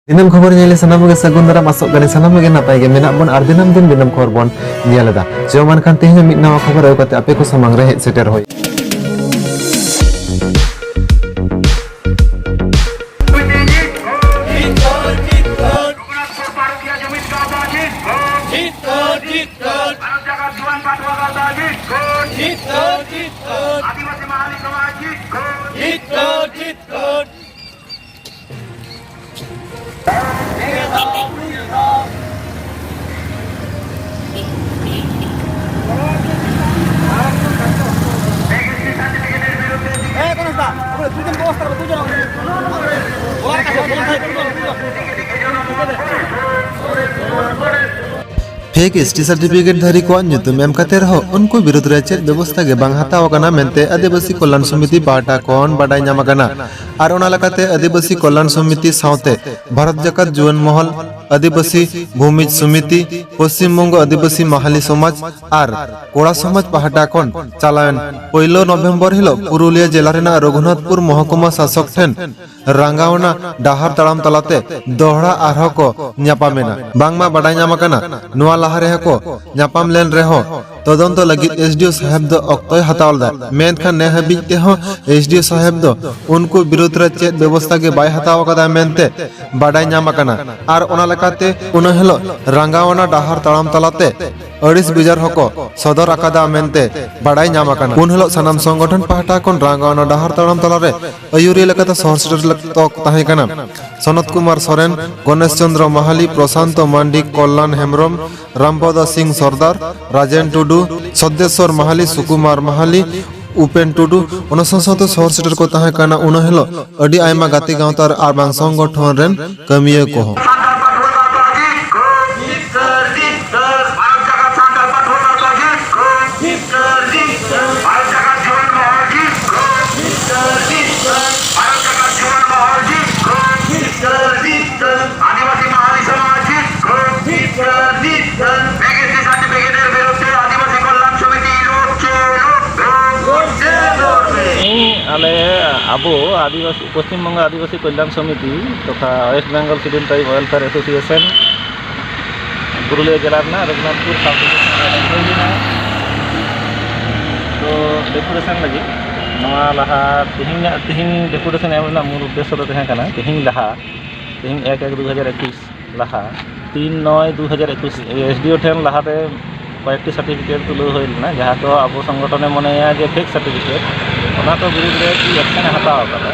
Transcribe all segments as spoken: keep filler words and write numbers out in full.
ᱫᱤᱱᱟᱹᱢ ᱠᱷᱚᱵᱚᱨ ᱧᱮᱞ ᱥᱟᱱᱟᱢ ᱜᱮ ᱥᱟᱹᱜᱩᱱ ᱫᱟᱨᱟᱢ, ᱟᱥᱚᱜ ᱠᱟᱹᱱᱟᱹᱧ ᱥᱟᱱᱟᱢ ᱜᱮ ᱱᱟᱯᱟᱭ ᱜᱮ ᱢᱮᱱᱟᱜ ᱵᱚᱱ ᱟᱨ ᱫᱤᱱᱟᱹᱢ ᱫᱤᱱ ᱫᱤᱱᱟᱹᱢ ᱠᱷᱚᱵᱚᱨ ᱵᱚᱱ ᱧᱮᱞ ᱮᱫᱟ᱾ ᱪᱚ ᱢᱟ ᱮᱱᱠᱷᱟᱱ ᱛᱮᱦᱮᱧ ᱢᱤᱫ ᱱᱟᱣᱟ ᱠᱷᱚᱵᱚᱨ ᱟᱹᱜᱩ ᱠᱟᱛᱮ ᱟᱯᱮ ᱠᱚ ᱥᱟᱢᱟᱝ ᱨᱮ ᱦᱮᱡ ᱥᱮᱴᱮᱨ ᱦᱩᱭ᱾ ᱯᱷᱮᱠ ᱮᱥ ᱴᱤ ᱥᱟᱨᱴᱤᱯᱷᱤᱠᱮᱴ ᱫᱷᱟᱹᱨᱤ ᱠᱚᱣᱟᱜ ᱧᱩᱛᱩᱢ ᱮᱢ ᱠᱟᱛᱮ ᱨᱮᱦᱚᱸ ᱩᱱᱠᱩ ᱵᱤᱨᱩᱫᱽ ᱨᱮ ᱪᱮᱫ ᱵᱮᱵᱚᱥᱛᱷᱟ ᱜᱮ ᱵᱟᱝ ᱦᱟᱛᱟᱣ ᱟᱠᱟᱱᱟ ᱢᱮᱱᱛᱮ ᱟᱹᱫᱤᱵᱟᱹᱥᱤ ᱠᱚᱞᱭᱟᱱ ᱥᱚᱢᱤᱛᱤ ᱯᱟᱦᱴᱟ ᱠᱷᱚᱱ ᱵᱟᱰᱟᱭ ᱧᱟᱢ ᱟᱠᱟᱱᱟ᱾ ᱟᱨ ᱚᱱᱟ ᱞᱮᱠᱟᱛᱮ ᱟᱹᱫᱤᱵᱟᱹᱥᱤ ᱠᱚᱞᱭᱟᱱ ᱥᱚᱢᱤᱛᱤ ᱥᱟᱶᱛᱮ ᱵᱷᱟᱨᱚᱛ ᱡᱟᱠᱟᱛ ᱡᱩᱣᱟᱹᱱ ᱢᱚᱦᱚᱞ, ᱟᱹᱫᱤᱵᱟᱹᱥᱤ ᱵᱷᱩᱢᱤᱡᱽ ᱥᱚᱢᱤᱛᱤ, ᱯᱚᱥᱪᱤᱢ ᱵᱚᱝᱜᱚ ᱟᱹᱫᱤᱵᱟᱹᱥᱤ ᱢᱟᱦᱟᱞᱤ ᱥᱚᱢᱟᱡᱽ ᱟᱨ ᱠᱚᱲᱟ ᱥᱚᱢᱟᱡᱽ ᱯᱟᱦᱴᱟ ᱠᱷᱚᱱ ᱪᱟᱞᱟᱣᱮᱱ ᱯᱳᱭᱞᱳ ᱱᱚᱵᱷᱮᱢᱵᱚᱨ ᱦᱤᱞᱳᱜ ᱯᱩᱨᱩᱞᱤᱭᱟᱹ ᱡᱮᱞᱟ ᱨᱮᱱᱟᱜ ᱨᱚᱜᱷᱩᱱᱟᱛᱷᱯᱩᱨ ᱢᱚᱦᱚᱠᱩᱢᱟ ᱥᱟᱥᱚᱠ ᱴᱷᱮᱱ ᱨᱟᱸᱜᱟᱣᱱᱟ ᱰᱟᱦᱟᱨ ᱛᱟᱲᱟᱢ ᱛᱟᱞᱟᱛᱮ ᱫᱚᱦᱲᱟ ᱟᱨᱦᱚᱸ ᱠᱚ ᱧᱟᱯᱟᱢᱮᱱᱟ᱾ ᱵᱟᱝᱢᱟ ᱵᱟᱰᱟᱭ ᱧᱟᱢ ᱟᱠᱟᱱᱟ, ᱱᱚᱣᱟ ᱞᱟᱦᱟ ᱨᱮᱦᱚᱸ ᱠᱚ ᱧᱟᱯᱟᱢ ᱞᱮᱱ ᱨᱮᱦᱚᱸ ᱛᱚᱫᱚᱱᱛᱚ ᱞᱟᱹᱜᱤᱫ ᱮᱥ ᱰᱤ ᱳ ᱥᱟᱦᱮᱵᱽ ᱫᱚ ᱚᱠᱛᱚᱭ ᱦᱟᱛᱟᱣ ᱞᱮᱫᱟ, ᱢᱮᱱᱠᱷᱟᱱ ᱱᱮ ᱦᱟᱹᱵᱤᱡ ᱛᱮᱦᱚᱸ ᱮᱥ ᱰᱤ ᱳ ᱥᱟᱦᱮᱵᱽ ᱫᱚ ᱩᱱᱠᱩ ᱵᱤᱨᱩᱫᱽ ᱨᱮ ᱪᱮᱫ ᱵᱮᱵᱚᱥᱛᱷᱟ ᱜᱮ ᱵᱟᱭ ᱦᱟᱛᱟᱣ ᱟᱠᱟᱫᱟ ᱢᱮᱱᱛᱮ ᱵᱟᱰᱟᱭ ᱧᱟᱢ ᱟᱠᱟᱱᱟ᱾ ᱟᱨ ᱚᱱᱟ ᱞᱮᱠᱟᱛᱮ ᱩᱱᱟᱹ ᱦᱤᱞᱳᱜ ᱨᱟᱸᱜᱟᱣᱱᱟ ᱰᱟᱦᱟᱨ ᱛᱟᱲᱟᱢ ᱛᱟᱞᱟᱛᱮ ᱟᱹᱲᱤᱥ ᱵᱮᱡᱟᱨ ᱦᱚᱸᱠᱚ ᱥᱚᱫᱚᱨ ᱟᱠᱟᱫᱟ ᱢᱮᱱᱛᱮ ᱵᱟᱰᱟᱭ ᱧᱟᱢ ᱟᱠᱟᱱᱟ᱾ ᱩᱱ ᱦᱤᱞᱳᱜ ᱥᱟᱱᱟᱢ ᱥᱚᱝᱜᱚᱴᱷᱚᱱ ᱯᱟᱦᱴᱟ ᱠᱷᱚᱱ ᱨᱟᱸᱜᱟᱣᱱᱟ ᱰᱟᱦᱟᱨ ᱛᱟᱲᱟᱢ ᱛᱟᱞᱟᱨᱮ ᱟᱹᱭᱩᱨᱤᱭᱟᱹ ᱞᱮᱠᱟᱛᱮ ᱥᱚᱦᱚᱨ ᱥᱮᱴᱮᱨ ᱞᱮᱠ-, ᱛᱚ ᱛᱟᱦᱮᱸ ᱠᱟᱱᱟ ᱥᱚᱱᱚᱛ ᱠᱩᱢᱟᱨ ᱥᱚᱨᱮᱱ, ᱜᱚᱱᱮᱥ ᱪᱚᱸᱫᱽᱨᱚ ᱢᱟᱦᱟᱞᱤ, ᱯᱨᱚᱥᱟᱱᱛᱚ ᱢᱟᱱᱰᱤ, ᱠᱚᱞᱞᱟᱱ ᱦᱮᱢᱵᱨᱚᱢ, ᱨᱟᱢᱯᱚᱫᱟ ᱥᱤᱝ ᱥᱚᱨᱫᱟᱨ, ᱨᱟᱡᱮᱱ ᱴᱩᱰᱩ, ᱥᱚᱫᱽᱫᱮᱥᱚᱨ ᱢᱟᱦᱟᱞᱤ, ᱥᱩᱠᱩᱢᱟᱨ ᱢᱟᱦᱟᱞᱤ, ᱩᱯᱮᱱ ᱴᱩᱰᱩ, ᱚᱱᱟ ᱥᱟᱶ ᱥᱟᱶᱛᱮ ᱥᱚᱦᱚᱨ ᱥᱮᱴᱮᱨ ᱠᱚ ᱛᱟᱦᱮᱸ ᱠᱟᱱᱟ ᱩᱱᱟᱹ ᱦᱤᱞᱳᱜ ᱟᱹᱰᱤ ᱟᱭᱢᱟ ᱜᱟᱛᱮ ᱜᱟᱶᱛᱟ ᱟᱨ ᱵᱟᱝ ᱥᱚᱝᱜᱚᱴᱷᱚᱱ ᱨᱮᱱ ᱠᱟᱹᱢᱤᱭᱟᱹ ᱠᱚᱦᱚᱸ᱾ ᱤᱧ ᱟᱞᱮ ᱟᱵᱚ ᱟᱹᱫᱤᱵᱟᱹᱥᱤ, ᱯᱚᱥᱪᱤᱢ ᱵᱚᱝᱜᱚ ᱟᱹᱫᱤᱵᱟᱹᱥᱤ ᱠᱚᱞᱭᱟᱱ ᱥᱚᱢᱤᱛᱤ ᱛᱚᱛᱷᱟ West Bengal Student Tribe Welfare Association Purulia ᱡᱮᱞᱟ ᱨᱮᱱᱟᱜ ᱨᱚᱜᱷᱩᱱᱟᱛᱷᱯᱩᱨ ᱥᱟᱵ ᱰᱤᱵᱷᱤᱡᱚᱱ ᱨᱮ ᱦᱩᱭ ᱞᱮᱱᱟ᱾ ᱛᱚ, ᱰᱮᱯᱩᱴᱮᱥᱚᱱ ᱞᱟᱹᱜᱤᱫ ᱱᱚᱣᱟ ᱞᱟᱦᱟ ᱛᱮᱦᱮᱧᱟᱜ, ᱛᱮᱦᱮᱧ ᱰᱮᱯᱩᱴᱮᱥᱚᱱ ᱮᱢ ᱨᱮᱱᱟᱜ ᱢᱩᱞ ᱩᱫᱽᱫᱮᱥᱥᱚ ᱫᱚ ᱛᱟᱦᱮᱸ ᱠᱟᱱᱟ, ᱛᱮᱦᱮᱧ ᱞᱟᱦᱟ, ᱛᱮᱦᱮᱧ ᱮᱠ ᱮᱠ ᱫᱩ ᱦᱟᱡᱟᱨ ᱮᱠᱩᱥ ᱞᱟᱦᱟ, ᱛᱤᱱ ᱱᱚᱭ ᱫᱩ ᱦᱟᱡᱟᱨ ᱮᱠᱩᱥ, ᱮᱥ ᱰᱤ ᱳ ᱴᱷᱮᱱ ᱞᱟᱦᱟᱛᱮ ᱠᱚᱭᱮᱠᱴᱤ ᱥᱟᱨᱴᱤᱯᱷᱤᱠᱮᱴ ᱛᱩᱞᱟᱹᱣ ᱦᱩᱭ ᱞᱮᱱᱟ, ᱡᱟᱦᱟᱸ ᱫᱚ ᱟᱵᱚ ᱥᱚᱝᱜᱚᱴᱷᱚᱱᱮ ᱢᱚᱱᱮᱭᱟ ᱡᱮ ᱯᱷᱮᱠ ᱥᱟᱨᱴᱤᱯᱷᱤᱠᱮᱴ, ᱚᱱᱟ ᱠᱚ ᱵᱤᱨᱩᱫᱽ ᱨᱮ ᱠᱤ ᱮᱠᱥᱮᱱ ᱮ ᱦᱟᱛᱟᱣ ᱟᱠᱟᱫᱟ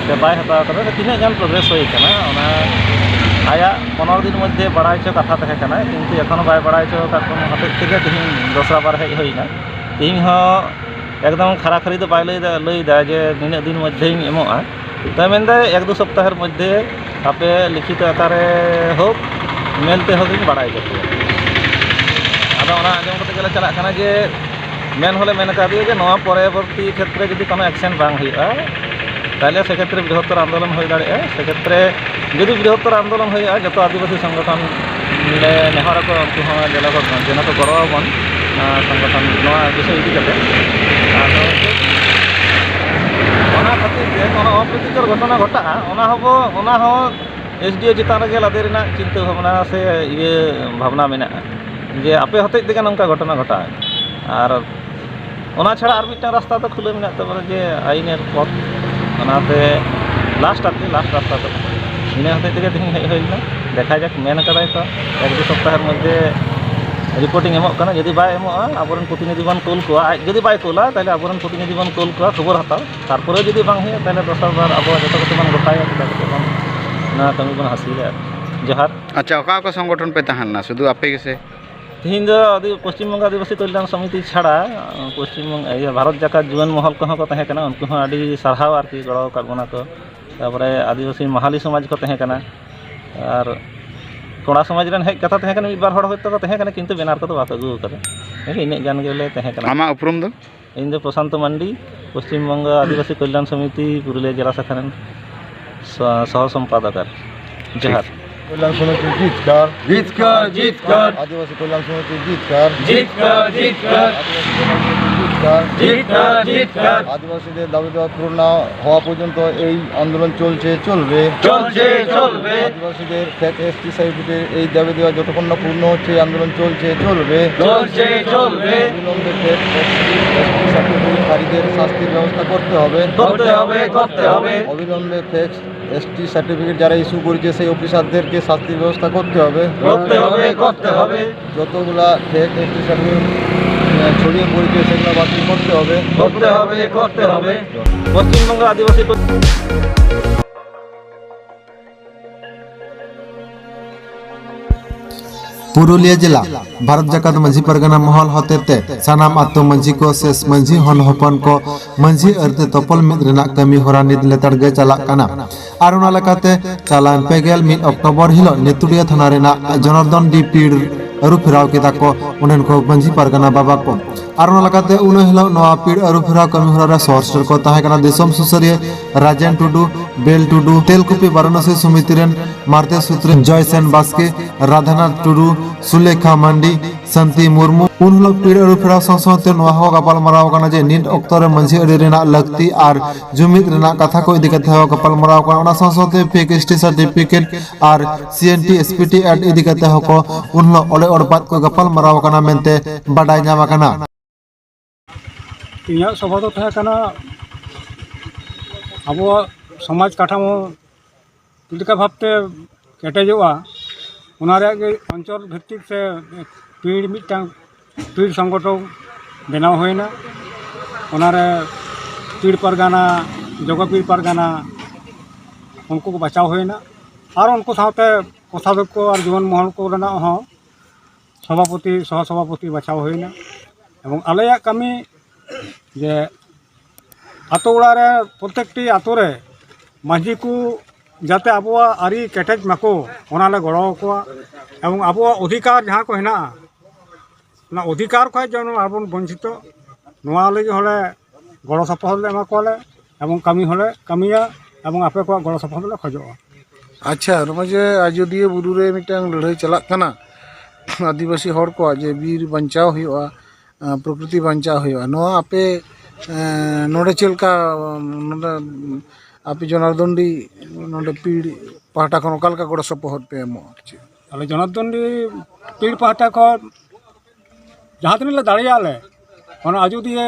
ᱥᱮ ᱵᱟᱭ ᱦᱟᱛᱟᱣ ᱟᱠᱟᱫᱟ, ᱥᱮ ᱛᱤᱱᱟᱹᱜ ᱜᱟᱱ ᱯᱨᱚᱜᱨᱮᱥ ᱦᱩᱭ ᱟᱠᱟᱱᱟ, ᱚᱱᱟ ᱟᱭᱟᱜ ᱯᱚᱱᱨᱚ ᱫᱤᱱ ᱢᱚᱫᱽᱫᱷᱮ ᱵᱟᱲᱟᱭ ᱦᱚᱪᱚ ᱠᱟᱛᱷᱟ ᱛᱟᱦᱮᱸ ᱠᱟᱱᱟ, ᱠᱤᱱᱛᱩ ᱮᱠᱷᱚᱱᱳ ᱵᱟᱭ ᱵᱟᱲᱟᱭ ᱦᱚᱪᱚ ᱟᱠᱟᱫ ᱵᱚᱱ ᱦᱚᱛᱮᱡ ᱛᱮᱜᱮ ᱛᱮᱦᱮᱧ ᱫᱚᱥᱨᱟ ᱵᱟᱨ ᱦᱮᱡ ᱦᱩᱭ ᱮᱱᱟ᱾ ᱛᱮᱦᱮᱧ ᱦᱚᱸ ᱮᱠᱫᱚᱢ ᱠᱷᱟᱨᱟᱠᱷᱟᱨᱤ ᱫᱚ ᱵᱟᱭ ᱞᱟᱹᱭᱫᱟ, ᱞᱟᱹᱭᱫᱟ ᱡᱮ ᱱᱤᱱᱟᱹᱜ ᱫᱤᱱ ᱢᱚᱫᱽᱫᱷᱮᱧ ᱮᱢᱚᱜᱼᱟ᱾ ᱛᱚ, ᱢᱮᱱᱫᱟᱭ ᱮᱠ ᱫᱩ ᱥᱚᱯᱛᱟᱦᱚᱨ ᱢᱚᱫᱽᱫᱷᱮ ᱟᱯᱮ ᱞᱤᱠᱷᱤᱛᱚ ᱟᱠᱟᱨᱮ ᱦᱳᱠ, ᱢᱮᱱᱛᱮ ᱦᱳᱠ ᱤᱧ ᱵᱟᱲᱟᱭ ᱦᱚᱪᱚ ᱯᱮᱭᱟ᱾ ᱟᱫᱚ ᱚᱱᱟ ᱟᱸᱡᱚᱢ ᱠᱟᱛᱮ ᱜᱮᱞᱮ ᱪᱟᱞᱟᱜ ᱠᱟᱱᱟ ᱡᱮ ᱢᱮᱱ ᱦᱚᱸᱞᱮ ᱢᱮᱱ ᱠᱟᱫᱮᱭᱟ ᱡᱮ ᱱᱚᱣᱟ ᱯᱚᱨᱚᱵᱚᱨᱛᱤ ᱠᱷᱮᱛᱨᱮ ᱡᱩᱫᱤ ᱠᱳᱱᱳ ᱮᱠᱥᱮᱱ ᱵᱟᱝ ᱦᱩᱭᱩᱜᱼᱟ, ᱛᱟᱦᱚᱞᱮ ᱥᱮᱠᱷᱮᱛᱨᱮ ᱵᱨᱤᱦᱚᱛᱛᱚᱨ ᱟᱱᱫᱳᱞᱚᱱ ᱦᱩᱭ ᱫᱟᱲᱮᱭᱟᱜᱼᱟ᱾ ᱥᱮᱠᱷᱮᱛᱨᱮ ᱡᱩᱫᱤ ᱵᱨᱤᱦᱚᱛᱛᱚᱨ ᱟᱱᱫᱳᱞᱚᱱ ᱦᱩᱭᱩᱜᱼᱟ, ᱡᱚᱛᱚ ᱟᱹᱫᱤᱵᱟᱹᱥᱤ ᱥᱚᱝᱜᱚᱴᱷᱚᱱ ᱞᱮ ᱱᱮᱦᱚᱨ ᱟᱠᱚ, ᱩᱱᱠᱩ ᱦᱚᱸ ᱡᱮᱱᱚ ᱠᱚ, ᱡᱮᱱᱚ ᱠᱚ ᱜᱚᱲᱚ ᱟᱵᱚᱱ, ᱟᱨ ᱥᱚᱝᱜᱚᱴᱷᱚᱱ ᱱᱚᱣᱟ ᱵᱤᱥᱚᱭ ᱤᱫᱤ ᱠᱟᱛᱮ᱾ ᱟᱫᱚ ᱚᱱᱟ ᱠᱷᱟᱹᱛᱤᱨ ᱛᱮ ᱚᱱᱟ ᱚᱯᱨᱤᱛᱤᱠᱚᱨ ᱜᱷᱚᱴᱚᱱᱟ ᱜᱷᱚᱴᱟᱜᱼᱟ, ᱚᱱᱟ ᱦᱚᱸᱵᱚ, ᱚᱱᱟ ᱦᱚᱸ ᱮᱥ ᱰᱤ ᱳ ᱪᱮᱛᱟᱱ ᱨᱮᱜᱮ ᱞᱟᱫᱮ ᱨᱮᱱᱟᱜ ᱪᱤᱱᱛᱟᱹ ᱵᱷᱟᱵᱽᱱᱟ ᱥᱮ ᱤᱭᱟᱹ ᱵᱷᱟᱵᱽᱱᱟ ᱢᱮᱱᱟᱜᱼᱟ, ᱡᱮ ᱟᱯᱮ ᱦᱚᱛᱮᱡ ᱛᱮᱜᱮ ᱱᱚᱝᱠᱟ ᱜᱷᱚᱴᱚᱱᱟ ᱜᱷᱚᱴᱟᱣ ᱮᱱᱟ᱾ ᱟᱨ ᱚᱱᱟ ᱪᱷᱟᱲᱟ ᱟᱨ ᱢᱤᱫᱴᱟᱝ ᱨᱟᱥᱛᱟ ᱫᱚ ᱠᱷᱩᱞᱟᱹᱣ ᱢᱮᱱᱟᱜ ᱛᱟᱵᱚᱱᱟ, ᱡᱮ ᱟᱹᱭᱤᱱᱮᱨ ᱯᱚᱛᱷ, ᱚᱱᱟᱛᱮ ᱞᱟᱥᱴ ᱟᱨᱠᱤ, ᱞᱟᱥᱴ ᱨᱟᱥᱛᱟ ᱫᱚ ᱤᱱᱟᱹ ᱦᱚᱛᱮᱡ ᱛᱮᱜᱮ ᱛᱮᱦᱮᱧ ᱦᱮᱡ ᱦᱩᱭ ᱞᱮᱱᱟ᱾ ᱫᱮᱠᱷᱟ ᱡᱟᱠ, ᱢᱮᱱ ᱠᱟᱫᱟᱭ ᱛᱚ ᱮᱠ ᱫᱩ ᱥᱚᱯᱛᱟᱦᱚᱨ ᱢᱚᱫᱽᱫᱷᱮ ᱨᱤᱯᱳᱨᱴᱤᱝ ᱮᱢᱚᱜ ᱠᱟᱱᱟ, ᱡᱩᱫᱤ ᱵᱟᱭ ᱮᱢᱚᱜᱼᱟ, ᱟᱵᱚᱨᱮᱱ ᱯᱨᱚᱛᱤᱱᱤᱫᱷᱤ ᱵᱚᱱ ᱠᱳᱞ ᱠᱚᱣᱟ᱾ ᱟᱡ ᱡᱩᱫᱤ ᱵᱟᱭ ᱠᱳᱞᱟ, ᱛᱟᱦᱚᱞᱮ ᱟᱵᱚᱨᱮᱱ ᱯᱨᱚᱛᱤᱱᱤᱫᱷᱤ ᱵᱚᱱ ᱠᱳᱞ ᱠᱚᱣᱟ ᱠᱷᱚᱵᱚᱨ ᱦᱟᱛᱟᱣ᱾ ᱛᱟᱨᱯᱚᱨᱮ ᱡᱩᱫᱤ ᱵᱟᱝ ᱦᱩᱭᱩᱜᱼᱟ, ᱛᱟᱦᱚᱞᱮ ᱫᱚᱥᱟᱨ ᱵᱟᱨ ᱟᱵᱚ ᱡᱚᱛᱚ ᱠᱚᱛᱮ ᱵᱚᱱ ᱜᱚᱴᱟᱭᱟ, ᱪᱤᱠᱟ ᱠᱟᱛᱮ ᱵᱚᱱ ᱱᱚᱣᱟ ᱠᱟᱹᱢᱤ ᱵᱚᱱ ᱦᱟᱹᱥᱤᱞᱟ᱾ ᱡᱚᱦᱟᱨ᱾ ᱟᱪᱪᱷᱟ, ᱚᱠᱟ ᱚᱠᱟ ᱥᱚᱝᱜᱚᱴᱷᱚᱱ ᱯᱮ ᱛᱟᱦᱮᱸ ᱞᱮᱱᱟ? ᱥᱩᱫᱷᱩ ᱟᱯᱮ ᱜᱮᱥᱮ? ᱛᱮᱦᱮᱧ ᱫᱚ ᱟᱹᱫᱤ-, ᱯᱚᱥᱪᱤᱢ ᱵᱚᱝᱜᱚ ᱟᱹᱫᱤᱵᱟᱹᱥᱤ ᱠᱚᱞᱭᱟᱱ ᱥᱚᱢᱤᱛᱤ ᱪᱷᱟᱲᱟ, ᱯᱚᱥᱪᱤᱢ ᱵᱚᱝᱜᱚ, ᱤᱭᱟᱹ, ᱵᱷᱟᱨᱚᱛ ᱡᱟᱠᱟᱛ ᱡᱩᱣᱟᱹᱱ ᱢᱚᱦᱚᱞ ᱠᱚᱦᱚᱸ ᱠᱚ ᱛᱟᱦᱮᱸ ᱠᱟᱱᱟ, ᱩᱱᱠᱩ ᱦᱚᱸ ᱟᱹᱰᱤ ᱥᱟᱨᱦᱟᱣ ᱟᱨᱠᱤ, ᱜᱚᱲᱚ ᱟᱠᱟᱫ ᱵᱚᱱᱟ ᱠᱚ᱾ ᱛᱟᱨᱯᱚᱨᱮ ᱟᱹᱫᱤᱵᱟᱹᱥᱤ ᱢᱟᱦᱟᱞᱤ ᱥᱚᱢᱟᱡᱽ ᱠᱚ ᱛᱟᱦᱮᱸ ᱠᱟᱱᱟ, ᱟᱨ ᱠᱚᱲᱟ ᱥᱚᱢᱟᱡᱽ ᱨᱮᱱ ᱦᱮᱡ ᱠᱟᱛᱷᱟ ᱛᱟᱦᱮᱸ ᱠᱟᱱᱟ, ᱢᱤᱫ ᱵᱟᱨ ᱦᱚᱲ ᱦᱚᱭᱛᱳ ᱠᱚ ᱛᱟᱦᱮᱸ ᱠᱟᱱᱟ, ᱠᱤᱱᱛᱩ ᱵᱮᱱᱟᱨ ᱠᱚᱫᱚ ᱵᱟᱠᱚ ᱟᱹᱜᱩ ᱟᱠᱟᱫᱟ᱾ ᱦᱮᱸ, ᱤᱱᱟᱹᱜ ᱜᱟᱱ ᱜᱮᱞᱮ ᱛᱟᱦᱮᱸ ᱠᱟᱱᱟ᱾ ᱟᱢᱟᱜ ᱩᱯᱨᱩᱢ ᱫᱚ? ᱤᱧ ᱫᱚ ᱯᱨᱚᱥᱟᱱᱛᱚ ᱢᱟᱱᱰᱤ, ᱯᱚᱥᱪᱤᱢ ᱵᱚᱝᱜᱚ ᱟᱹᱫᱤᱵᱟᱹᱥᱤ ᱠᱚᱞᱭᱟᱱ ᱥᱚᱢᱤᱛᱤ ᱯᱩᱨᱩᱞᱤᱭᱟᱹ ᱡᱮᱞᱟ ᱥᱟᱠᱷᱟ ᱨᱮᱱ ᱥᱚ-, ᱥᱚᱦᱚ ᱥᱚᱢᱯᱟᱫᱚᱠ ᱟᱨ᱾ ᱡᱚᱦᱟᱨ᱾ ᱠᱚᱞᱭᱟᱱ ᱥᱚᱢᱤᱛᱤ ᱡᱤᱛᱠᱟᱨ᱾ ᱡᱤᱛᱠᱟᱨ, ᱡᱤᱛᱠᱟᱨ᱾ ᱟᱹᱫᱤᱵᱟᱹᱥᱤ ᱠᱚᱞᱭᱟᱱ ᱥᱚᱢᱤᱛᱤ ᱡᱤᱛᱠᱟᱨ᱾ ᱡᱤᱛᱠᱟᱨ, ᱡᱤᱛᱠᱟᱨ᱾ ᱟᱹᱫᱤᱵᱟᱹᱥᱤ ᱠᱚᱞᱭᱟᱱ ᱥᱚᱢᱤᱛᱤ ধিক্কার, ধিক্কার। আদিবাসীদের দাবি দাওয়া পূরণ না হওয়া পর্যন্ত এই আন্দোলন চলছে, চলবে। চলছে, চলবে। আদিবাসীদের ফেক এসটি সার্টিফিকেট এই দাবি দাওয়া যতক্ষণ না পূর্ণ হচ্ছে, এই আন্দোলন চলছে, চলবে। চলছে, চলবে। অবিলম্বে ফেক এসটি সার্টিফিকেটধারীদের শাস্তির ব্যবস্থা করতে হবে। করতে হবে, করতে হবে। অবিলম্বে ফেক এসটি সার্টিফিকেট যারা ইস্যু করেছে, সেই অফিসারদেরকে শাস্তির ব্যবস্থা করতে হবে। করতে হবে, করতে হবে। যতগুলা ফেক এসটি সার্টিফিকেট ছড়িয়ে পড়েছে, সেগুলো বাতিল করতে হবে। করতে হবে, করতে হবে। পশ্চিমবঙ্গ আদিবাসী ᱯᱩᱨᱩᱞᱤᱭᱟᱹ ᱡᱮᱞᱟ ᱵᱷᱟᱨᱚᱛ ᱡᱟᱠᱟᱛ ᱢᱟᱹᱡᱷᱤ ᱯᱟᱨᱜᱟᱱᱟ ᱢᱚᱦᱚᱞ ᱦᱚᱛᱮᱛᱮ ᱥᱟᱱᱟᱢ ᱟᱛᱳ ᱢᱟᱹᱡᱷᱤ ᱠᱚ ᱥᱮ ᱢᱟᱹᱡᱷᱤ ᱦᱚᱱ ᱦᱚᱯᱚᱱ ᱠᱚ ᱢᱟᱹᱡᱷᱤ ᱟᱹᱨᱛᱮ ᱛᱚᱯᱚᱞ ᱢᱤᱫ ᱨᱮᱱᱟᱜ ᱠᱟᱹᱢᱤ ᱦᱚᱨᱟ ᱱᱤᱛ ᱞᱮᱛᱟᱲ ᱜᱮ ᱪᱟᱞᱟᱜ ᱠᱟᱱᱟ᱾ ᱟᱨ ᱚᱱᱟ ᱞᱮᱠᱟᱛᱮ ᱪᱟᱞᱟᱣᱮᱱ ᱯᱮ ᱜᱮᱞ ᱢᱤᱫ ᱚᱠᱴᱳᱵᱚᱨ ᱦᱤᱞᱳᱜ ᱱᱮᱛᱩᱲᱤᱭᱟᱹ ᱛᱷᱟᱱᱟ ᱨᱮᱱᱟᱜ ᱡᱚᱱᱟᱨᱫᱚᱱ ᱰᱤ ᱯᱤᱲ ᱟᱹᱨᱩ ᱯᱷᱮᱨᱟᱣ ᱠᱮᱫᱟ ᱠᱚ ᱚᱸᱰᱮᱱ ᱠᱚ ᱢᱟᱹᱡᱷᱤ ᱯᱟᱨᱜᱟᱱᱟ ᱵᱟᱵᱟ ᱠᱚ᱾ ᱟᱨ ᱚᱱᱟ ᱞᱮᱠᱟᱛᱮ ᱩᱱᱟᱹ ᱦᱤᱞᱳᱜ ᱱᱚᱣᱟ ᱯᱤᱲ ᱟᱹᱨᱩ ᱯᱷᱮᱨᱟᱣ ᱠᱟᱹᱢᱤ ᱦᱚᱨᱟ ᱨᱮ ᱥᱚᱦᱚᱨ ᱥᱮᱴᱮᱨ ᱠᱚ ᱛᱟᱦᱮᱸ ᱠᱟᱱᱟ ᱫᱤᱥᱚᱢ ᱥᱩᱥᱟᱹᱨᱤᱭᱟᱹ ᱨᱟᱡᱮᱱ ᱴᱩᱰᱩ, ᱵᱮᱞ ᱴᱩᱰᱩ, ᱛᱮᱞᱠᱩᱯᱤ ᱵᱟᱨᱟᱱᱚᱥᱤ ᱥᱚᱢᱤᱛᱤ ᱨᱮᱱ ᱢᱟᱨᱛᱮ ᱥᱩᱛᱨᱮ ᱡᱚᱭᱥᱮᱱ ᱵᱟᱥᱠᱮ, ᱨᱟᱫᱷᱟᱱᱟᱛᱷ ᱴᱩᱰᱩ, ᱥᱩᱞᱮᱠᱷᱟ ᱢᱟᱱᱰᱤ, ᱥᱟᱱᱛᱤ ᱢᱩᱨᱢᱩ᱾ ᱩᱱ ᱦᱤᱞᱳᱜ ᱯᱤᱲ ᱟᱹᱨᱩ ᱯᱷᱮᱨᱟᱣ ᱥᱟᱶ ᱥᱟᱶᱛᱮ ᱱᱚᱣᱟ ᱦᱚᱸ ᱜᱟᱯᱟᱞ ᱢᱟᱨᱟᱣ ᱠᱟᱱᱟ ᱡᱮ ᱱᱤᱛ ᱚᱠᱛᱚ ᱨᱮ ᱢᱟᱹᱡᱷᱤ ᱟᱹᱨᱤ ᱨᱮᱱᱟᱜ ᱞᱟᱹᱠᱛᱤ ᱟᱨ ᱡᱩᱢᱤᱫ ᱨᱮᱱᱟᱜ ᱠᱟᱛᱷᱟ ᱠᱚ ᱤᱫᱤ ᱠᱟᱛᱮ ᱦᱚᱸ ᱜᱟᱯᱟᱞ ᱢᱟᱨᱟᱣ ᱠᱟᱱᱟ᱾ ᱚᱱᱟ ᱥᱟᱶ ᱥᱟᱶᱛᱮ fake S T certificate R C N T S P T act ᱤᱫᱤ ᱠᱟᱛᱮ ᱦᱚᱸᱠᱚ ᱩᱱ ᱦᱤᱞᱳᱜ ᱚᱲᱮ ᱚᱲᱯᱟᱛ ᱠᱚ ᱜᱟᱯᱟᱞ ᱢᱟᱨᱟᱣ ᱠᱟᱱᱟ ᱢᱮᱱᱛᱮ ᱵᱟᱰᱟᱭ ᱧᱟᱢ ᱟᱠᱟᱱᱟ᱾ ᱤᱧᱟᱹᱜ ᱥᱚᱵᱷᱟ ᱫᱚ ᱛᱟᱦᱮᱸ ᱠᱟᱱᱟ ᱟᱵᱚᱣᱟᱜ ᱥᱚᱢᱟᱡᱽ ᱠᱟᱴᱷᱟᱢᱳ ᱪᱮᱫ ᱞᱮᱠᱟ ᱵᱷᱟᱵᱽᱛᱮ ᱠᱮᱴᱮᱡᱚᱜᱼᱟ, ᱚᱱᱟ ᱨᱮᱭᱟᱜ ᱜᱮ ᱚᱧᱪᱚᱞ ᱵᱷᱤᱛᱛᱤᱠ ᱥᱮ ᱯᱤᱲ ᱢᱤᱫᱴᱟᱝ ᱯᱤᱲ ᱥᱚᱝᱜᱚᱴᱷᱚᱱ ᱵᱮᱱᱟᱣ ᱦᱩᱭᱱᱟ᱾ ᱚᱱᱟᱨᱮ ᱯᱤᱲ ᱯᱟᱨᱜᱟᱱᱟ, ᱡᱚᱜᱚ ᱯᱤᱲ ᱯᱟᱨᱜᱟᱱᱟ, ᱩᱱᱠᱩ ᱠᱚ ᱵᱟᱪᱷᱟᱣ ᱦᱩᱭᱱᱟ᱾ ᱟᱨ ᱩᱱᱠᱩ ᱥᱟᱶᱛᱮ ᱠᱚᱥᱟᱫᱷᱚᱠ ᱠᱚ ᱟᱨ ᱡᱩᱣᱟᱹᱱ ᱢᱚᱦᱚᱞ ᱠᱚ ᱨᱮᱱᱟᱜ ᱦᱚᱸ ᱥᱚᱵᱷᱟᱯᱚᱛᱤ, ᱥᱚᱦᱚ ᱥᱚᱵᱷᱟᱯᱚᱛᱤ ᱵᱟᱪᱷᱟᱣ ᱦᱩᱭᱱᱟ᱾ ᱮᱵᱚᱝ ᱟᱞᱮᱭᱟᱜ ᱠᱟᱹᱢᱤ ᱡᱮ ᱟᱛᱳ ᱚᱲᱟᱜ ᱨᱮ ᱯᱨᱚᱛᱮᱠᱴᱤ ᱟᱛᱳ ᱨᱮ ᱢᱟᱹᱡᱷᱤ ᱠᱚ ᱡᱟᱛᱮ ᱟᱵᱚᱣᱟᱜ ᱟᱹᱨᱤ ᱠᱮᱴᱮᱡ ᱢᱟᱠᱚ, ᱚᱱᱟᱞᱮ ᱜᱚᱲᱚ ᱟᱠᱚᱣᱟ᱾ ᱮᱵᱚᱝ ᱟᱵᱚᱣᱟᱜ ᱚᱫᱷᱤᱠᱟᱨ ᱡᱟᱦᱟᱸ ᱠᱚ ᱦᱮᱱᱟᱜᱼᱟ, ᱚᱱᱟ ᱚᱫᱷᱤᱠᱟᱨ ᱠᱷᱚᱱ ᱡᱮᱱᱚ ᱟᱨᱵᱚᱱ ᱵᱚᱧᱪᱤᱛᱚ, ᱱᱚᱣᱟ ᱞᱟᱹᱜᱤᱫ ᱦᱚᱸᱞᱮ ᱜᱚᱲᱚ ᱥᱚᱯᱚᱦᱚᱫ ᱞᱮ ᱮᱢᱟ ᱠᱚᱣᱟᱞᱮ ᱮᱵᱚᱝ ᱠᱟᱹᱢᱤ ᱦᱚᱸᱞᱮ ᱠᱟᱹᱢᱤᱭᱟ ᱮᱵᱚᱝ ᱟᱯᱮ ᱠᱚᱣᱟᱜ ᱜᱚᱲᱚ ᱥᱚᱯᱚᱦᱚᱫ ᱞᱮ ᱠᱷᱚᱡᱚᱜᱼᱟ᱾ ᱟᱪᱪᱷᱟ, ᱱᱚᱜᱼᱚᱭ ᱡᱮ ᱟᱡᱚᱫᱤᱭᱟᱹ ᱵᱩᱨᱩ ᱨᱮ ᱢᱤᱫᱴᱟᱝ ᱞᱟᱹᱲᱦᱟᱹᱭ ᱪᱟᱞᱟᱜ ᱠᱟᱱᱟ, ᱟᱹᱫᱤᱵᱟᱹᱥᱤ ᱦᱚᱲ ᱠᱚᱣᱟᱜ ᱡᱮ ᱵᱤᱨ ᱵᱟᱧᱪᱟᱣ ᱦᱩᱭᱩᱜᱼᱟ, ᱟᱸ, ᱯᱨᱚᱠᱨᱤᱛᱤ ᱵᱟᱧᱪᱟᱣ ᱦᱩᱭᱩᱜᱼᱟ᱾ ᱱᱚᱣᱟ ᱟᱯᱮ, ᱮᱸ, ᱱᱚᱰᱮ ᱪᱮᱫ ᱞᱮᱠᱟ, ᱱᱚᱰᱮ ᱟᱯᱮ ᱡᱚᱱᱟᱨᱫᱚᱱᱰᱤ ᱱᱚᱰᱮ ᱯᱤᱲ ᱯᱟᱦᱴᱟ ᱠᱷᱚᱱ ᱚᱠᱟ ᱞᱮᱠᱟ ᱜᱚᱲᱚ ᱥᱚᱯᱚᱦᱚᱫ ᱯᱮ ᱮᱢᱚᱜᱼᱟ? ᱟᱨ ᱪᱮᱫ? ᱟᱞᱮ ᱡᱚᱱᱟᱨᱫᱚᱱᱰᱤ ᱯᱤᱲ ᱯᱟᱦᱴᱟ ᱠᱷᱚᱱ ᱡᱟᱦᱟᱸ ᱛᱤᱱᱟᱹᱜ ᱞᱮ ᱫᱟᱲᱮᱭᱟᱜᱼᱟ ᱞᱮ, ᱚᱱᱟ ᱟᱡᱚᱫᱤᱭᱟᱹ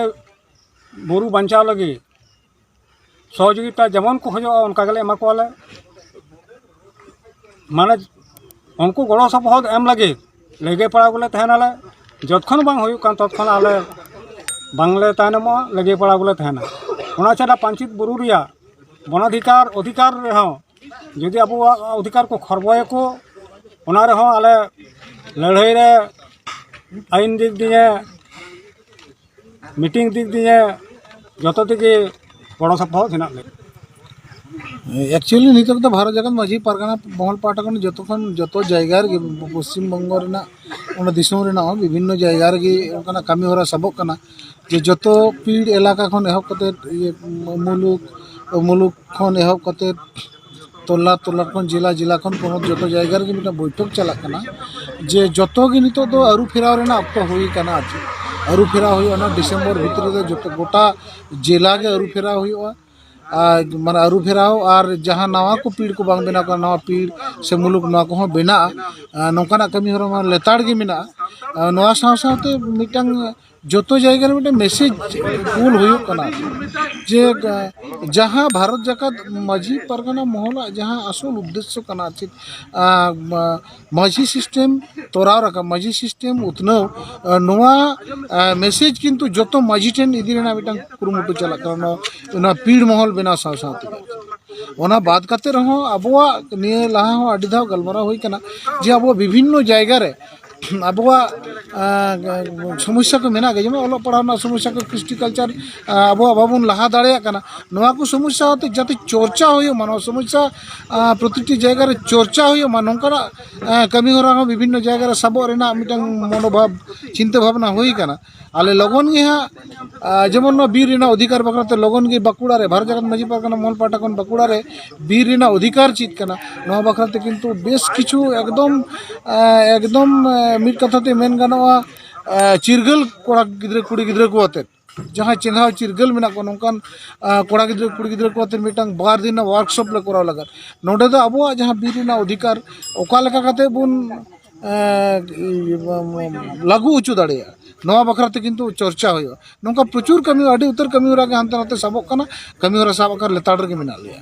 ᱵᱩᱨᱩ ᱵᱟᱧᱪᱟᱣ ᱞᱟᱹᱜᱤᱫ ᱥᱚᱦᱚᱡᱳᱜᱤᱛᱟ ᱡᱮᱢᱚᱱ ᱠᱚ ᱠᱷᱚᱡᱚᱜᱼᱟ, ᱚᱱᱠᱟ ᱜᱮᱞᱮ ᱮᱢᱟ ᱠᱚᱣᱟᱞᱮ᱾ ᱢᱟᱱᱮ, ᱩᱱᱠᱩ ᱜᱚᱲᱚ ᱥᱚᱯᱚᱦᱚᱫ ᱮᱢ ᱞᱟᱹᱜᱤᱫ ᱞᱮᱜᱮ ᱯᱟᱲᱟ ᱜᱮᱞᱮ ᱛᱟᱦᱮᱱᱟᱞᱮ᱾ ᱡᱚᱛᱠᱷᱚᱱ ᱵᱟᱝ ᱦᱩᱭᱩᱜ ᱠᱟᱱ, ᱛᱚᱛᱠᱷᱚᱱ ᱟᱞᱮ ᱵᱟᱝᱞᱮ ᱛᱟᱭᱱᱚᱢᱚᱜᱼᱟ, ᱞᱮᱜᱮ ᱯᱟᱲᱟ ᱜᱮᱞᱮ ᱛᱟᱦᱮᱱᱟ᱾ ᱚᱱᱟ ᱪᱷᱟᱰᱟ ᱯᱟᱧᱪᱮᱛ ᱵᱩᱨᱩ ᱨᱮᱭᱟᱜ ᱵᱚᱱᱟᱫᱷᱤᱠᱟᱨ ᱚᱫᱷᱤᱠᱟᱨ ᱨᱮᱦᱚᱸ ᱡᱩᱫᱤ ᱟᱵᱚᱣᱟᱜ ᱚᱫᱷᱤᱠᱟᱨ ᱠᱚ ᱠᱷᱚᱨᱵᱚᱭᱟᱠᱚ, ᱚᱱᱟ ᱨᱮᱦᱚᱸ ᱟᱞᱮ ᱞᱟᱹᱲᱦᱟᱹᱭ ᱨᱮ ᱟᱹᱭᱤᱱ ᱫᱤᱠ ᱫᱤᱭᱮ, ᱢᱤᱴᱤᱝ ᱫᱤᱠ ᱫᱤᱭᱮ ᱡᱚᱛᱚ ᱛᱮᱜᱮ ᱜᱚᱲᱚ ᱥᱚᱯᱚᱦᱚᱫ ᱦᱮᱱᱟᱜ ᱞᱮᱭᱟ᱾ ᱮᱠᱪᱩᱭᱮᱞᱤ ᱱᱤᱛᱚᱜ ᱫᱚ ᱵᱷᱟᱨᱚᱛ ᱡᱟᱠᱟᱛ ᱢᱟᱹᱡᱷᱤ ᱯᱟᱨᱜᱟᱱᱟ ᱢᱚᱦᱚᱞ ᱯᱟᱦᱴᱟ ᱠᱷᱚᱱ ᱡᱚᱛᱚ ᱠᱷᱚᱱ ᱡᱚᱛᱚ ᱡᱟᱭᱜᱟ ᱨᱮᱜᱮ, ᱯᱚᱥᱪᱤᱢ ᱵᱚᱝᱜᱚ ᱨᱮᱱᱟᱜ, ᱚᱱᱟ ᱫᱤᱥᱚᱢ ᱨᱮᱱᱟᱜ ᱦᱚᱸ ᱵᱤᱵᱷᱤᱱᱱᱚ ᱡᱟᱭᱜᱟ ᱨᱮᱜᱮ ᱚᱱᱠᱟᱱᱟᱜ ᱠᱟᱹᱢᱤ ᱦᱚᱨᱟ ᱥᱟᱵᱚᱜ ᱠᱟᱱᱟ, ᱡᱮ ᱡᱚᱛᱚ ᱯᱤᱲ ᱮᱞᱟᱠᱟ ᱠᱷᱚᱱ ᱮᱦᱚᱵ ᱠᱟᱛᱮ, ᱤᱭᱟᱹ, ᱢᱩᱞᱩᱠ, ᱢᱩᱞᱩᱠ ᱠᱷᱚᱱ ᱮᱦᱚᱵ ᱠᱟᱛᱮ ᱛᱚᱞᱟ, ᱛᱚᱞᱟ ᱠᱷᱚᱱ ᱡᱮᱞᱟ, ᱡᱮᱞᱟ ᱠᱷᱚᱱ ᱯᱚᱱᱚᱛ, ᱡᱚᱛᱚ ᱡᱟᱭᱜᱟ ᱨᱮᱜᱮ ᱢᱤᱫᱴᱟᱝ ᱵᱳᱭᱴᱷᱚᱠ ᱪᱟᱞᱟᱜ ᱠᱟᱱᱟ, ᱡᱮ ᱡᱚᱛᱚ ᱜᱮ ᱱᱤᱛᱚᱜ ᱫᱚ ᱟᱹᱨᱩ ᱯᱷᱮᱨᱟᱣ ᱨᱮᱱᱟᱜ ᱚᱠᱛᱚ ᱦᱩᱭ ᱠᱟᱱᱟ᱾ ᱟᱨ ᱪᱮᱫ ᱟᱹᱨᱩ ᱯᱷᱮᱨᱟᱣ ᱦᱩᱭᱩᱜᱼᱟ, ᱚᱱᱟ ᱰᱤᱥᱮᱢᱵᱚᱨ ᱵᱷᱤᱛᱨᱤ ᱨᱮ ᱡᱚᱛᱚ ᱜᱚᱴᱟ ᱡᱮᱞᱟ ᱜᱮ ᱟᱹᱨᱩ ᱯᱷᱮᱨᱟᱣ ᱦᱩᱭᱩᱜᱼᱟ᱾ ᱟᱨ ᱢᱟᱱᱮ ᱟᱹᱨᱩ ᱯᱷᱮᱨᱟᱣ, ᱟᱨ ᱡᱟᱦᱟᱸ ᱱᱟᱣᱟ ᱠᱚ ᱯᱤᱲ ᱠᱚ ᱵᱟᱝ ᱵᱮᱱᱟᱣ ᱠᱟᱱᱟ, ᱱᱟᱣᱟ ᱯᱤᱲ ᱥᱮ ᱢᱩᱞᱩᱠ, ᱱᱚᱣᱟ ᱠᱚᱦᱚᱸ ᱵᱮᱱᱟᱜᱼᱟ᱾ ᱟᱨ ᱱᱚᱝᱠᱟᱱᱟᱜ ᱠᱟᱹᱢᱤ ᱦᱚᱨᱟ ᱢᱟ ᱞᱮᱛᱟᱲ ᱜᱮ ᱢᱮᱱᱟᱜᱼᱟ᱾ ᱟᱨ ᱱᱚᱣᱟ ᱥᱟᱶ ᱥᱟᱶᱛᱮ ᱢᱤᱫᱴᱟᱝ ᱡᱚᱛᱚ ᱡᱟᱭᱜᱟ ᱨᱮ ᱢᱤᱫᱴᱟᱝ ᱢᱮᱥᱮᱡᱽ ᱠᱩᱞ ᱦᱩᱭᱩᱜ ᱠᱟᱱᱟ, ᱡᱮ, ᱟᱸ, ᱡᱟᱦᱟᱸ ᱵᱷᱟᱨᱚᱛ ᱡᱟᱠᱟᱛ ᱢᱟᱹᱡᱷᱤ ᱯᱟᱨᱜᱟᱱᱟ ᱢᱚᱦᱚᱞᱟᱜ ᱡᱟᱦᱟᱸ ᱟᱥᱚᱞ ᱩᱫᱽᱫᱮᱥᱥᱚ ᱠᱟᱱᱟ, ᱪᱮᱫ, ᱟᱸ, ᱢᱟ-, ᱢᱟᱹᱡᱷᱤ ᱥᱤᱥᱴᱮᱢ ᱛᱚᱨᱟᱣ ᱨᱟᱠᱟᱵ, ᱢᱟᱹᱡᱷᱤ ᱥᱤᱥᱴᱮᱢ ᱩᱛᱱᱟᱹᱣ, ᱟᱸ, ᱱᱚᱣᱟ, ᱟᱸ, ᱢᱮᱥᱮᱡᱽ ᱠᱤᱱᱛᱩ ᱡᱚᱛᱚ ᱢᱟᱹᱡᱷᱤ ᱴᱷᱮᱱ ᱤᱫᱤ ᱨᱮᱱᱟᱜ ᱢᱤᱫᱴᱟᱝ ᱠᱩᱨᱩᱢᱩᱴᱩ ᱪᱟᱞᱟᱜ ᱠᱟᱱᱟ, ᱱᱚᱣᱟ, ᱱᱚᱣᱟ ᱯᱤᱲ ᱢᱚᱦᱚᱞ ᱵᱮᱱᱟᱣ ᱥᱟᱶ ᱥᱟᱶ ᱛᱮᱜᱮ᱾ ᱚᱱᱟ ᱵᱟᱫ ᱠᱟᱛᱮ ᱨᱮᱦᱚᱸ ᱟᱵᱚᱣᱟᱜ ᱱᱤᱭᱟᱹ ᱞᱟᱦᱟ ᱦᱚᱸ ᱟᱹᱰᱤ ᱫᱷᱟᱣ ᱜᱟᱞᱢᱟᱨᱟᱣ ᱦᱩᱭ ᱠᱟᱱᱟ, ᱡᱮ ᱟᱵᱚ ᱵᱤᱵᱷᱤᱱᱱᱚ ᱡᱟᱭᱜᱟ ᱨᱮ ᱟᱵᱚᱣᱟᱜ, ᱟᱸ, ᱥᱚᱢᱚᱥᱥᱟ ᱠᱚ ᱢᱮᱱᱟᱜ ᱜᱮᱭᱟ, ᱡᱮᱢᱚᱱ ᱚᱞᱚᱜ ᱯᱟᱲᱦᱟᱣ ᱨᱮᱱᱟᱜ ᱥᱚᱢᱚᱥᱥᱟ ᱠᱚ, ᱠᱨᱤᱥᱴᱤ ᱠᱟᱞᱪᱟᱨ, ᱟᱸ, ᱟᱵᱚᱣᱟᱜ ᱵᱟᱵᱚᱱ ᱞᱟᱦᱟ ᱫᱟᱲᱮᱭᱟᱜ ᱠᱟᱱᱟ᱾ ᱱᱚᱣᱟ ᱠᱚ ᱥᱚᱢᱚᱥᱥᱟ ᱦᱚᱛᱮ ᱡᱟᱛᱮ ᱪᱚᱨᱪᱟ ᱦᱩᱭᱩᱜ ᱢᱟ, ᱱᱚᱣᱟ ᱥᱚᱢᱚᱥᱥᱟ, ᱟᱸ, ᱯᱨᱚᱛᱤᱴᱤ ᱡᱟᱭᱜᱟ ᱨᱮ ᱪᱚᱨᱪᱟ ᱦᱩᱭᱩᱜ ᱢᱟ, ᱱᱚᱝᱠᱟᱱᱟᱜ, ᱟᱸ, ᱠᱟᱹᱢᱤ ᱦᱚᱨᱟ ᱦᱚᱸ ᱵᱤᱵᱷᱤᱱᱱᱚ ᱡᱟᱭᱜᱟ ᱨᱮ ᱥᱟᱵᱚᱜ ᱨᱮᱱᱟᱜ ᱢᱤᱫᱴᱟᱝ ᱢᱚᱱᱳᱵᱷᱟᱵ, ᱪᱤᱱᱛᱟᱹ ᱵᱷᱟᱵᱽᱱᱟ ᱦᱩᱭ ᱠᱟᱱᱟ᱾ ᱟᱞᱮ ᱞᱚᱜᱚᱱ ᱜᱮ ᱦᱟᱸᱜ, ᱟᱸ, ᱡᱮᱢᱚᱱ ᱱᱚᱣᱟ ᱵᱤᱨ ᱨᱮᱱᱟᱜ ᱚᱫᱷᱤᱠᱟᱨ ᱵᱟᱠᱷᱨᱟ ᱛᱮ ᱞᱚᱜᱚᱱ ᱜᱮ ᱵᱟᱸᱠᱩᱲᱟ ᱨᱮ ᱵᱷᱟᱨᱚᱛ ᱡᱟᱠᱟᱛ ᱢᱟᱹᱡᱷᱤ ᱯᱟᱨᱜᱟᱱᱟ ᱢᱚᱦᱚᱞ ᱯᱟᱦᱴᱟ ᱠᱷᱚᱱ ᱵᱟᱸᱠᱩᱲᱟ ᱨᱮ ᱵᱤᱨ ᱨᱮᱱᱟᱜ ᱚᱫᱷᱤᱠᱟᱨ ᱪᱮᱫ ᱠᱟᱱᱟ, ᱱᱚᱣᱟ ᱵᱟᱠᱷᱨᱟ ᱛᱮ ᱠᱤᱱᱛᱩ ᱵᱮᱥ ᱠᱤᱪᱷᱩ ᱮᱠᱫᱚᱢ, ᱟᱸ, ᱮᱠᱫᱚᱢ, ᱟᱸ, ᱢᱤᱫ ᱠᱟᱛᱷᱟ ᱛᱮ ᱢᱮᱱ ᱜᱟᱱᱚᱜᱼᱟ, ᱪᱤᱨᱜᱟᱹᱞ ᱠᱚᱲᱟ ᱜᱤᱫᱽᱨᱟᱹ, ᱠᱩᱲᱤ ᱜᱤᱫᱽᱨᱟᱹ ᱠᱚ ᱟᱛᱮᱫ, ᱡᱟᱦᱟᱸᱭ ᱪᱮᱸᱜᱷᱟᱣ ᱪᱤᱨᱜᱟᱹᱞ ᱢᱮᱱᱟᱜ ᱠᱚᱣᱟ, ᱱᱚᱝᱠᱟᱱ ᱠᱚᱲᱟ ᱜᱤᱫᱽᱨᱟᱹ, ᱠᱩᱲᱤ ᱜᱤᱫᱽᱨᱟᱹ ᱠᱚ ᱟᱛᱮᱫ ᱢᱤᱫᱴᱟᱝ ᱵᱟᱨ ᱫᱤᱱ ᱨᱮᱱᱟᱜ ᱣᱟᱨᱠᱥᱚᱯ ᱞᱮ ᱠᱚᱨᱟᱣ ᱞᱟᱹᱜᱤᱫ᱾ ᱱᱚᱰᱮ ᱫᱚ ᱟᱵᱚᱣᱟᱜ ᱡᱟᱦᱟᱸ ᱵᱤᱨ ᱨᱮᱱᱟᱜ ᱚᱫᱷᱤᱠᱟᱨ ᱚᱠᱟ ᱞᱮᱠᱟ ᱠᱟᱛᱮ ᱵᱚᱱ ᱞᱟᱹᱜᱩ ᱦᱚᱪᱚ ᱫᱟᱲᱮᱭᱟᱜᱼᱟ, ᱱᱚᱣᱟ ᱵᱟᱠᱷᱨᱟ ᱛᱮ ᱠᱤᱱᱛᱩ ᱪᱚᱨᱪᱟ ᱦᱩᱭᱩᱜᱼᱟ᱾ ᱱᱚᱝᱠᱟ ᱯᱨᱚᱪᱩᱨ ᱠᱟᱹᱢᱤ, ᱟᱹᱰᱤ ᱩᱛᱟᱹᱨ ᱠᱟᱹᱢᱤ ᱦᱚᱨᱟ ᱜᱮ ᱦᱟᱱᱛᱮ ᱱᱟᱛᱮ ᱥᱟᱵᱚᱜ ᱠᱟᱱᱟ, ᱠᱟᱹᱢᱤ ᱦᱚᱨᱟ ᱥᱟᱵ ᱟᱠᱟᱱ ᱞᱮᱛᱟᱲ ᱨᱮᱜᱮ ᱢᱮᱱᱟᱜ ᱞᱮᱭᱟ᱾